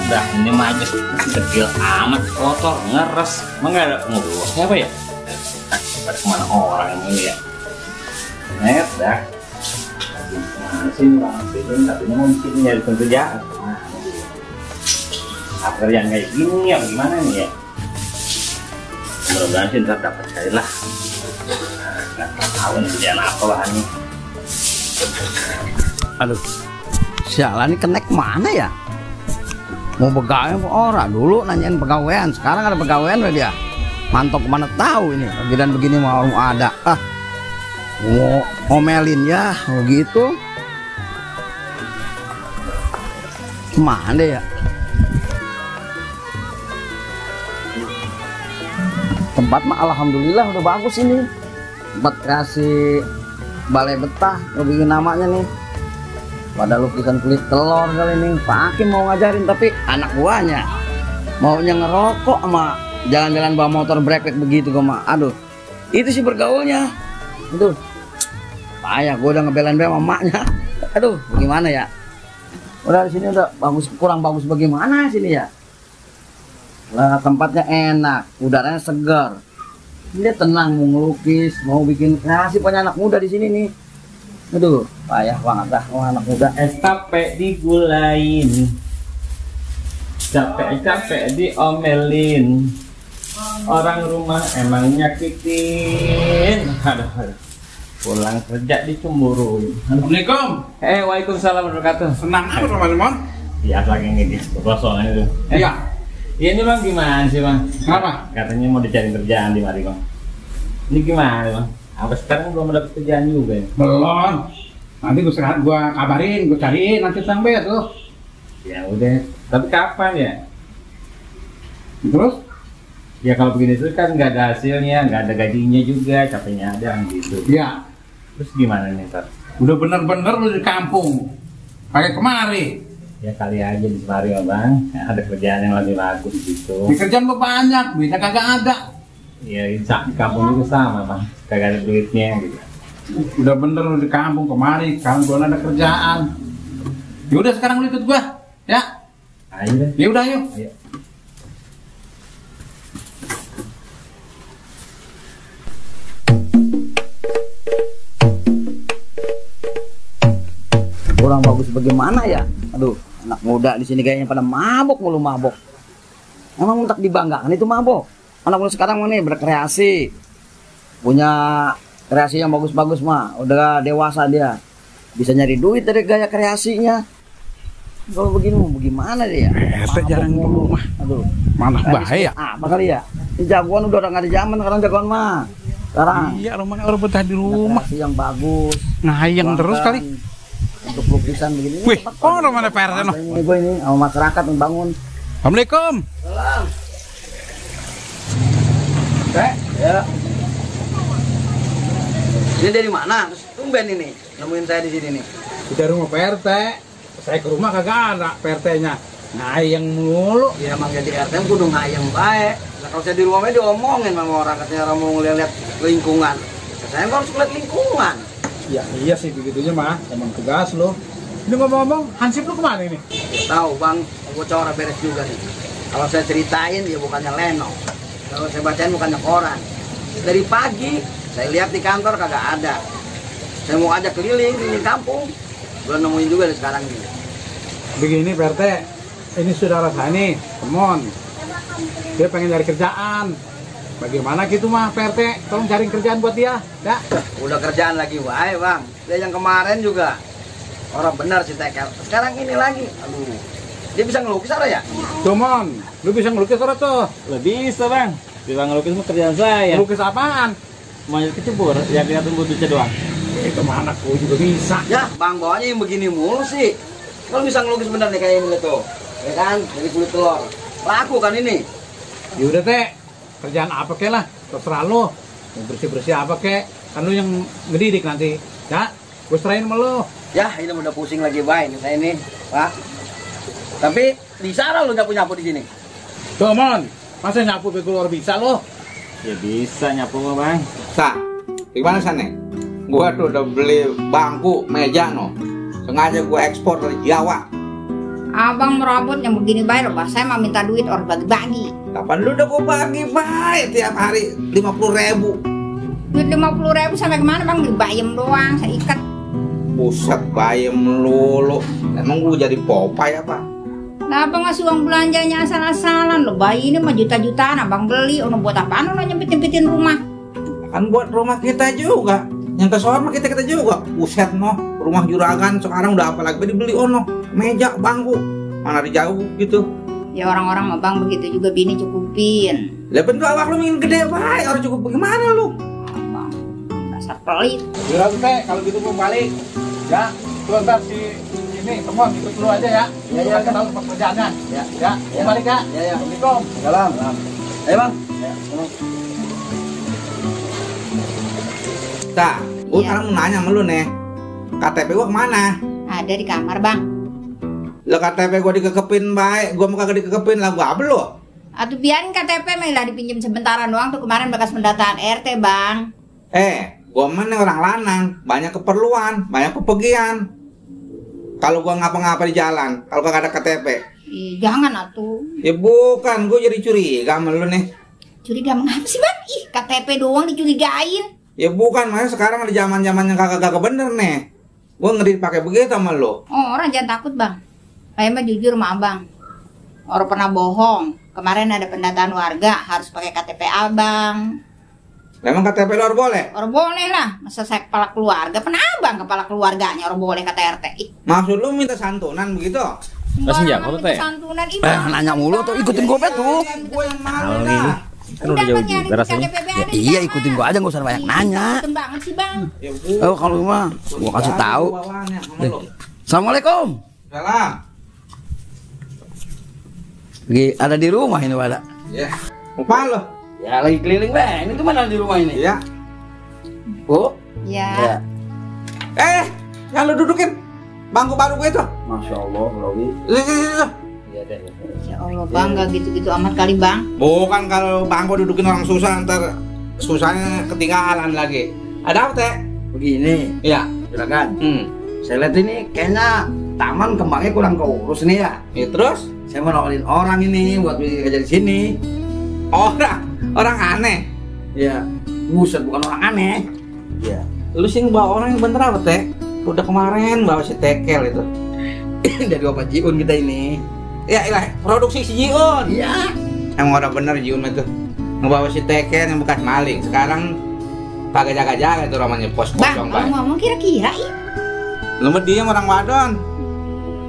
Dah ini mah aja kecil amat, kotor, ngeres. Emang nggak ada ngobrol siapa ya? Pada kemana orang ini ya? Dah. Mana sih orang sini? Katanya mau bikin nyari kerjaan. Pekerjaan kayak gini ya gimana nih ya? Mudah-mudahan sih ntar dapat sekali lah. Nggak tahu nih kerjaan apa bahannya. Aduh, sialan ini kenek mana ya? Mau begawe apa orang? Dulu nanyain pegawaian, sekarang ada pegawaian udah dia. Mantok mana tahu ini, dan begini mau ada. Mau ngomelin ya, begitu. Mana ya? Tempat mah alhamdulillah udah bagus ini. Tempat kasih balai betah, lo bikin namanya nih. Pada lukisan kulit telur kali ini. Pak Hakim mau ngajarin tapi anak buahnya maunya ngerokok sama jalan-jalan bawa motor break begitu gua. Aduh, itu sih bergaulnya. Aduh, payah gua udah ngebelain sama emaknya. Aduh, gimana ya? Udah di sini udah bagus, kurang bagus bagaimana sini ya? Lah tempatnya enak, udaranya segar. Dia tenang mau ngelukis, mau bikin kreasi punya anak muda di sini nih. Aduh, payah banget dah anak muda. Capek digulain, capek diomelin, orang rumah emang nyakitin. Aduh. Pulang kerja dicemburuin. Assalamualaikum. Waalaikumsalam warahmatullahi wabarakatuh. Senang apa teman-teman? Biasa lagi ngedit kosongan itu. Iya. Ya ini bang gimana sih bang? Kenapa? Katanya mau dicari kerjaan di mari bang. Ini gimana bang? Apa sekarang belum ada kerjaan juga ya? Belum. Nanti gua kabarin, gua cariin nanti sampai tuh. Ya udah. Tapi kapan ya? Terus? Ya kalau begini terus kan nggak ada hasilnya, nggak ada gajinya juga, capeknya ada gitu. Iya. Terus gimana nih Tar? Udah bener-bener lu di kampung. Pakai kemari. Ya kali aja di semari ya bang. Ada kerjaan yang lebih bagus gitu. Di kerjaan gua banyak, duitnya kagak ada. Ya di kampung juga sama bang. Kagak ada duitnya gitu. Udah bener lu di kampung kemari, sekarang gua ada kerjaan. Ya udah sekarang lu ikut gua, ya. Ayo deh. Ya udah yuk. Ayo. Kurang bagus bagaimana ya? Aduh, anak muda di sini kayaknya pada mabok mulu mabok. Emang tak dibanggakan itu mabok. Anak muda sekarang mah nih berkreasi, punya kreasi yang bagus-bagus mah. Udah dewasa dia, bisa nyari duit dari gaya kreasinya. Kalau begini mau bagaimana dia? Jarang mulu mah. Aduh, Mana bahaya? apa kali ya? Ini jagoan udah nggak ada zaman sekarang jagoan mah. Sekarang. Iya, rumahnya orang betah di rumah. Kreasi yang bagus. Ngayang terus kali. Untuk lukisan begini. Wih, orang mana PRT no? Ini gue ini sama masyarakat membangun. Assalamualaikum. Salam. Ya. Ini dari mana? Tumben ini nemuin saya di sini nih. Kita rumah PRT. Saya ke rumah kagak ada PRT-nya. Ngayang mulu. Ya emang jadi RT kudu ngayang baik. Nah, kalau saya di rumahnya diomongin sama orang katanya orang mau ngeliat lingkungan. Saya harus ngeliat lingkungan. Ya iya sih begitunya mah, emang tugas lo. Ini ngomong-ngomong, Hansip lu kemana ini? Ya, tahu bang, gue cara beres juga nih. Kalau saya ceritain dia bukannya leno. Kalau saya bacain bukannya koran. Dari pagi saya lihat di kantor kagak ada. Saya mau ajak keliling kampung. Belum nemuin juga deh sekarang ini. Begini PRT, ini saudara saya nih, Temon. Dia pengen cari kerjaan. Bagaimana gitu mah PRT, tolong cari kerjaan buat dia, ya? Udah kerjaan lagi, wah bang. Dia yang kemarin juga orang benar si Tekel. Sekarang ini lagi, aduh. Dia bisa ngelukis apa ya? Temon, lu bisa ngelukis orang tuh? Lebih bisa bang. Bilang ngelukis mah kerjaan saya. Ngelukis apaan? Mau kecebur, yang kelihatan butuhnya doang. Itu mana gua juga bisa. Ya, bang bawanya yang begini mulu sih. Kalau bisa ngelukis bener nih kayak ini tuh, ya kan? Dari kulit telur. Laku kan ini? Ya udah teh, kerjaan apa kek lah, terserah lo. Mau bersih-bersih apa kek, kan lu yang ngedidik nanti, ya? Gue serahin sama lo. Ya, ini udah pusing lagi baik nih saya ini, Pak. Tapi bisa lah lu nyapu-nyapu di sini. Tuh, Mon, masa nyapu keluar bisa lo? Ya bisa nyapu mah bang. Sa, gimana sana? Gua tuh udah beli bangku, meja no. sengaja gue ekspor dari Jawa. Abang merabot yang begini baik loh, Bah. Saya mau minta duit orang bagi-bagi. Kapan lu udah gue bagi baik tiap hari 50.000. Duit 50.000 sampai kemana Bang? Beli bayam doang, saya ikat. Buset bayam lu. Emang gue jadi Popeye apa? Nah, abang ngasih uang belanjanya asal-asalan loh. Bayi ini mah juta-jutaan abang beli. Ono buat apaan? Ono nyempit-nyempitin rumah. Kan buat rumah kita juga. Yang kesohor mah kita juga. Buset noh, rumah juragan sekarang udah apalagi dibeli ono. Meja, bangku. Mana dijauh gitu. Ya orang-orang mah Bang begitu juga bini cukupin. Lah bentuk awak lu ingin gede baik, orang cukup bagaimana lu? Abang dasar pelit. Juragan teh kalau gitu mau balik. Ya, tuh ntar si ini temuan ikut dulu aja ya. Ya. Kita tahu tempat kerjaannya. Ya. Mau balik ya. Ya. Assalamualaikum. Salam. Ayo bang. Nah, gue Iya. sekarang mau nanya sama lu nih. KTP gua kemana? Ada di kamar Bang. Lo KTP gua dikekepin baik, gua mau kagak dikekepin lah gua apa lu? Atuh biarin KTP Mela dipinjam sebentaran doang tuh kemarin bekas pendataan RT Bang. Gua mana orang lanang, banyak keperluan, banyak kepergian. Kalau gua ngapa-ngapa di jalan, kalau kagak ada KTP, Ih, jangan atuh. ya bukan, gua jadi curiga sama lu nih. Curiga mengapa sih Bang? Ih, KTP doang dicurigain. Ya bukan, makanya sekarang ada zaman-zaman yang kagak bener nih. Gua ngeri pakai begitu sama lu. Oh, orang jangan takut Bang. Saya mah jujur sama Abang. Orang pernah bohong. Kemarin ada pendataan warga harus pakai KTP Abang. Emang KTP lu harus boleh? Orang boleh lah. Masa saya kepala keluarga? Pernah Abang kepala keluarganya orang boleh kata RT. Ih, Maksud lu minta santunan begitu? Masih enggak, jawab, namanya Teh? santunan Ibu. Nanya mulu tuh ikutin gue tuh. Gua yang malu Kalau dah. ini kan udah jauh juga rasanya. Ya, iya ikutin gue aja, gak usah banyak nanya. Ikutin banget sih Bang. Ya, gua- Oh kalau mah gue kasih tahu. Bawaannya sama lu. Assalamualaikum. Salam. Lagi ada di rumah ini pada. Ya. Apa lo? Ya lagi keliling bang. Ini tuh mana di rumah ini? Ya. Bu. Ya. Yang lu dudukin bangku baru gue itu. Masya Allah, Robi. Lihat. Ya Allah Bang, gak gitu-gitu amat kali Bang. Bukan kalau bangku dudukin orang susah ntar susahnya ketinggalan lagi. Ada apa teh? Begini, Ya. juragan. Hmm. Saya lihat ini kayaknya taman kembangnya kurang keurus nih ya. Ya terus Saya mau nawarin orang ini buat kerja di sini. orang aneh. Ya, buset bukan orang aneh. Ya. Lu sih bawa orang yang bener apa teh? Udah kemarin bawa si Tekel itu. Dari Bapak Jiun kita ini. Ya ilah, produksi si Jiun. Iya. Emang udah bener Jiun itu. Ngebawa si Tekel yang bekas maling. Sekarang kagak jaga-jaga itu namanya pos Bang, kosong kalau Bang. ngomong kira-kira ih. Lu mah diem orang wadon.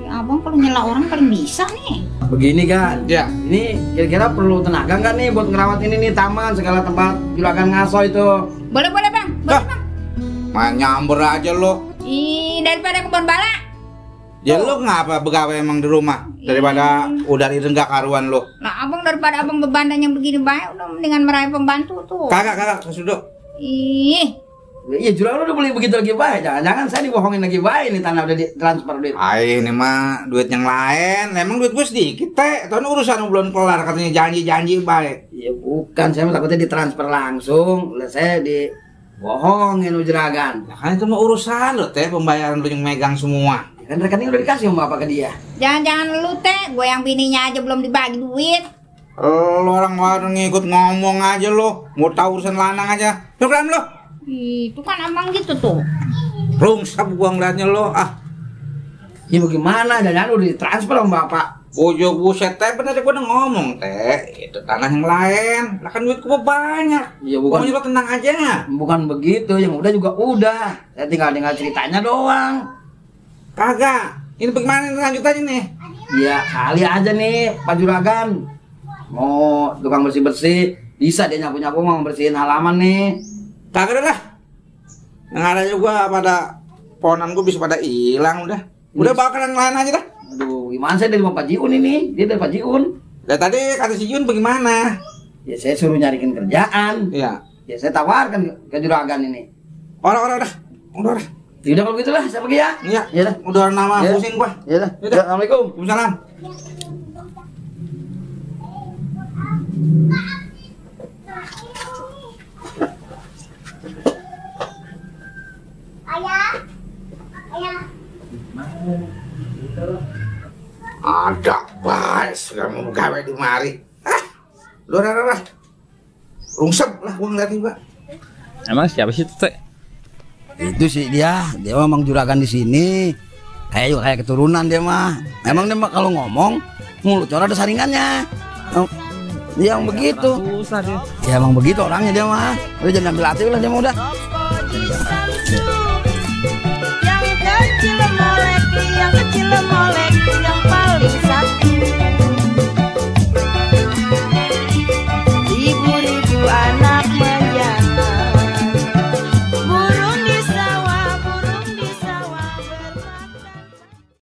Abang kalau nyela orang paling bisa nih. Begini kan. Ya. Ini kira-kira perlu tenaga nggak nih buat ngerawat ini nih taman segala tempat juragan ngaso itu. Boleh Bang. Boleh Dah. Bang. Main nyamber aja lo. Ih, daripada kebun bala. Ya lu ngapa begawe emang di rumah daripada udah direnggak karuan lo. Nah, Abang daripada Abang bebandan yang begini baik udah mendingan meraih pembantu tuh. Kagak sudut. Ih, Iya juragan udah beli begitu lagi baik. Jangan-jangan saya dibohongin lagi baik nih tanah udah ditransfer duit. Ay, ini mah duit yang lain. Emang duit gue sedikit teh. Tahun urusan belum kelar katanya janji baik. Iya bukan, saya mah takutnya ditransfer langsung. Lah saya dibohongin juragan. Ya kan itu mah urusan lo teh, pembayaran lu yang megang semua. Ya kan rekening udah dikasih sama bapak ke dia. jangan-jangan lu teh, gue yang bininya aja belum dibagi duit. Lo orang ngikut ngomong aja lo. Mau tahu urusan lanang aja. Program lo. Ih, itu kan Abang gitu tuh. Rungsap gua ngeliatnya lo. Ya bagaimana? Jangan udah ditransfer sama bapak. Bojo buset teh, bener gua udah ngomong teh. Itu tanah yang lain. Lah kan duit gua banyak. Ya Pokoknya bukan, lo tenang aja. bukan begitu. Yang udah juga udah. Saya tinggal ceritanya doang. Kagak. Ini bagaimana lanjutannya nih? Ya kali aja nih Pak Juragan. Mau tukang bersih-bersih. Bisa dia nyapu-nyapu mau bersihin halaman nih. Kagak dah. Yang ada juga pada ponan gua bisa pada hilang udah. Udah bawa ke yang lain aja dah. Aduh, gimana saya dari Pak Jiun ini? Dia dari Pak Jiun. Lah tadi kata si Jun bagaimana? Ya saya suruh nyarikin kerjaan. Iya. Ya saya tawarkan ke Juragan ini. Orang udah. Udah. Ya udah kalau gitu lah, saya pergi ya. Iya. Ya dah. Udah nama Ya. pusing gua. Ya dah. Yaudah. Ya, Assalamualaikum. Waalaikumsalam. Ada baik sudah mau gawe di mari. Udah. Rungsep lah gua ngeliatin, Pak. Emang siapa sih itu, Teh? Itu sih dia memang juragan di sini. Kayak keturunan dia mah. Emang dia mah kalau ngomong mulutnya ada saringannya. Dia yang begitu. Susah dia. Ya emang begitu orangnya dia mah. Udah jangan ambil hati lah dia mah udah.